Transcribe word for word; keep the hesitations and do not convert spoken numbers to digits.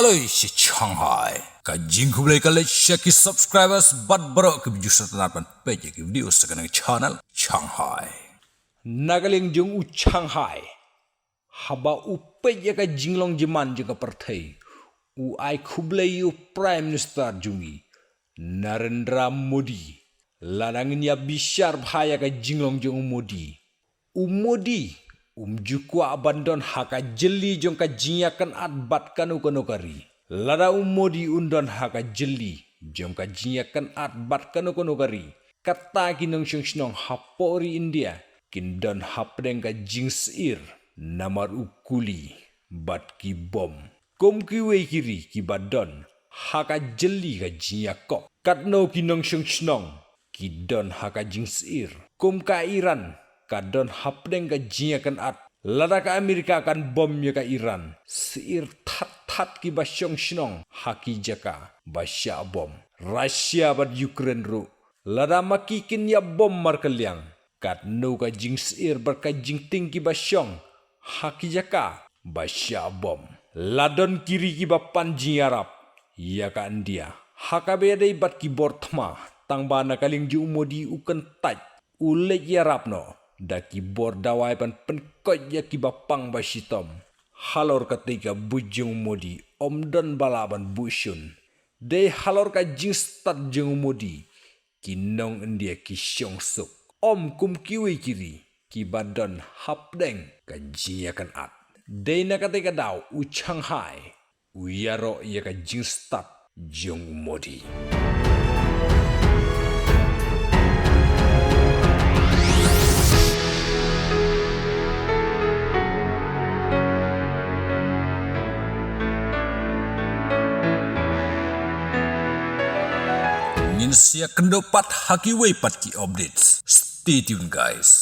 Oi shi Shanghai. Ka jingkhublei ka leit sha ki subscribers bad baroh ki views sha tang ban peit ïa ki video sha kane ka channel Shanghai. Na ka liang jong u Shanghai, haba u peit ïa ka jinglong jingman jong ka pyrthei, u ai khublei ïa u Prime Minister jong ngi, Narendra Modi. Lada ngin ïa bishar bha ïa ka jinglong jong u Modi, u Modi um ju kwah ban don ha ka jylli jong ka jingïakynad bad kano kano ka ri. Lada u Modi un don ha ka jylli jong ka jingïakynad bad kano kano ka ri, kata ki nongshong shnong hapoh ri India kin don hapdeng ka jingsyier namar u kuli bad ki bom. Kum kiwei ki ri kiba don ha ka jylli ka jingïakop, katno ki nongshong shnong ki don ha ka jingsyier. Kum ka Iran ka don hapdeng ka jingïakynad. Lada ka Amerika kan bom ïa ka Iran, syier that that kiba shong shnong ha ki jaka ba shah bom. Russia bad Ukraine ruh, lada ma ki kin ïa bom markylliang, katno ka jingsyier bad ka jingtieng kiba shong ha ki jaka ba shah bom. La don ki ri kiba pan jingïarap ïa ka India ha kaba ïadei bad ki bor thma, tangba na ka liang jong u Modi u kyntait, u leit ïarap noh da ki bor dawai ban pynkoit ïa kiba pang ba shitom. Halor katei ka buit jong u Modi ym don ba lah ban buh shun. Dei halor ka jingstad jong u Modi ki nong India ki shong suk, ym kum kiwei ki ri kiba don hapdeng ka jingïakynad. Dei na katei ka daw u Shanghai u ïaroh ïa ka jingstad jong u Modi. Ngin sa ïakynduh pat ha kiwei pat ki updates. Stay tuned, guys.